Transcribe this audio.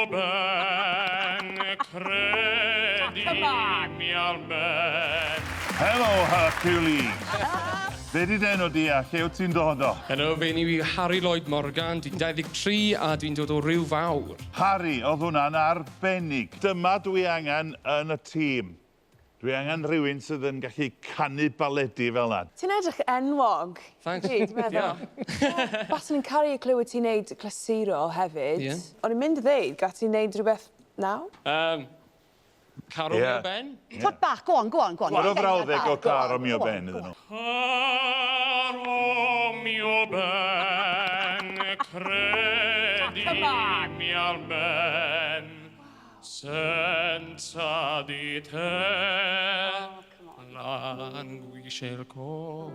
mio ben, credimi almen. Helo, Hercules! Be di d'enw di a lle wyt ti'n dod o? Helo, fy enw i Harry Lloyd Morgan, dwi'n 23 a dwi'n dod o Ryw Fawr. Harry, oedd hwnna'n arbennig. Dyma dwi angen yn y tîm. Dwi angen rhywun sydd yn gallu canu baledi fel 'na. Ti'n edrych enwog. Thanks. Ti, dwi'n meddwl. Baswn i'n caru clywed ti'n neud clasuro hefyd. Ie. O'n i'n mynd i ddeud, gall ti'n neud rhywbeth nawr? Caro Ie. Mio Ben? Twt bach, go on, go on, go on. Gwr o frawddeg o Caro Mio Ben iddyn nhw. Caro mio ben, credimi almen, senza di te languisce il cor.